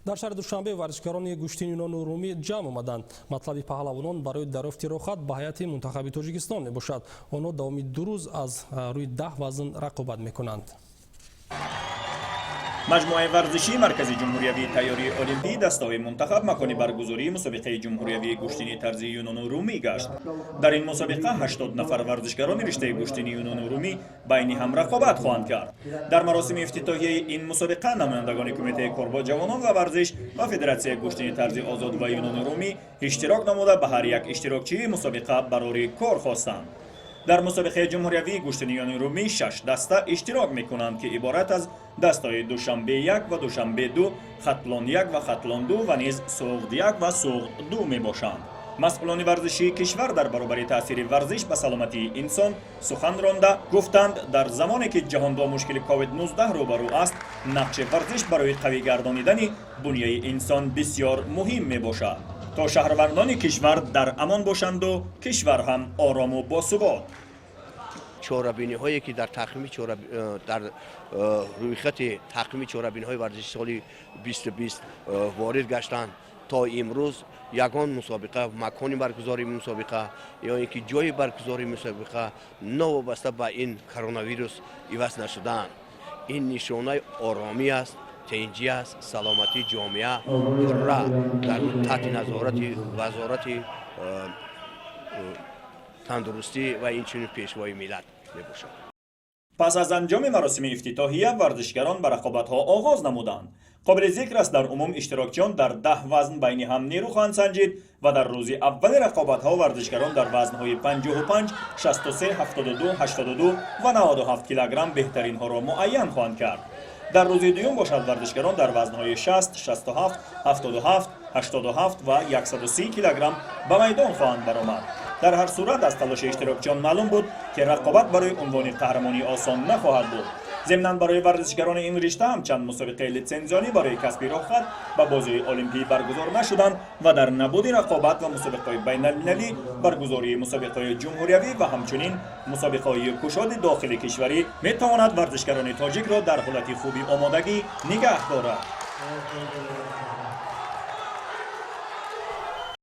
Дар шаҳри Душанбе варзишгарони гӯштини юнону румӣ ҷамъ омаданд. Матлаби паҳлавонон барои дарёфти роҳхат ба ҳайати мунтахаби Тоҷикистон мебошад. Онҳо давоми 2 рӯз аз рӯи 10 вазн рақобат мекунанд. Маҷмӯаи варзишии Маркази ҷумҳуриявии тайёрии олимпӣ дастаҳои мунтахаб макони баргузории мусобиқаи ҷумҳуриявии гӯштини тарзи юнону румӣ гашт. Дар ин мусобиқа 80 нафар варзишгарони риштаи гӯштини юнону румӣ байни ҳам рақобат хоҳанд кард. Дар маросими ифтитоҳияи ин мусобиқа намояндагони Кумитаи кор бо ҷавонон ва варзиш ва Федератсияи гӯштини тарзи озод ва юнону румӣ иштирок намуда, ба ҳар як иштирокчии мусобиқа барори кор хостанд. Дар мусобиқаи ҷумҳуриявии гӯштини юнони румӣ шаш даста иштирок мекунанд, ки иборат аз дастаҳои Душанбе як ва Душанбе ду, Хатлон як ва Хатлон ду ва низ Суғд як ва Суғд ду мебошанд. Масъулони варзишии кишвар дар баробари таъсири варзиш ба саломатии инсон сухан ронда, гуфтанд, дар замоне ки ҷаҳон бо мушкили COVID-19 рӯбарӯ аст, нақши варзиш барои қавӣ гардонидани буняи инсон бисёр муҳим мебошад, то шаҳрвандони кишвар дар амон бошанду кишвар ҳам орому босубот. Чорабиниҳое ки дар тақвими дар рӯйхати тақвими чорабиниҳои варзиши соли 2020 ворид гаштанд, то имрӯз ягон мусобиқа, макони баргузории мусобиқа ё ин ки ҷои баргузории мусобиқа новобаста ба ин коронавирус иваз нашудаанд. Ин нишонаи оромӣ аст, тинҷӣ аст, саломатии ҷомеа пурра дар таҳти назорати Вазорати тандурустӣ ва инчунин Пешвои миллат мебошад. Пас аз анҷоми маросими ифтитоҳия варзишгарон ба рақобатҳо оғоз намуданд. Қобили зикр аст, дар умум иштирокчиён дар 10 вазн байни ҳам нерӯ хоҳанд санҷид ва дар рӯзи аввали рақобатҳо варзишгарон дар вазнҳои 55, 63, 72, 82 ва 97 килограмм беҳтаринҳоро муайян хоҳанд кард. Дар рӯзи дуюм бошад, варзишгарон дар вазнҳои 60, 67, 77, 87 ва 130 килограмм ба майдон хоҳанд баромад. Дар ҳар сурат, аз талоши иштирокчиён маълум буд, ки рақобат барои унвони қаҳрамонӣ осон нахоҳад буд. Зимнан, барои варзишгарони ин ришта ҳам чанд мусобиқаи литсензионӣ барои касби роҳхат ба бозиҳои олимпӣ баргузор нашуданд ва дар набуди рақобат ва мусобиқаҳои байналмилалӣ, баргузории мусобиқаҳои ҷумҳуриявӣ ва ҳамчунин мусобиқаҳои кушоди дохили кишварӣ метавонад варзишгарони тоҷикро дар ҳолати хуби омодагӣ нигаҳ дорад.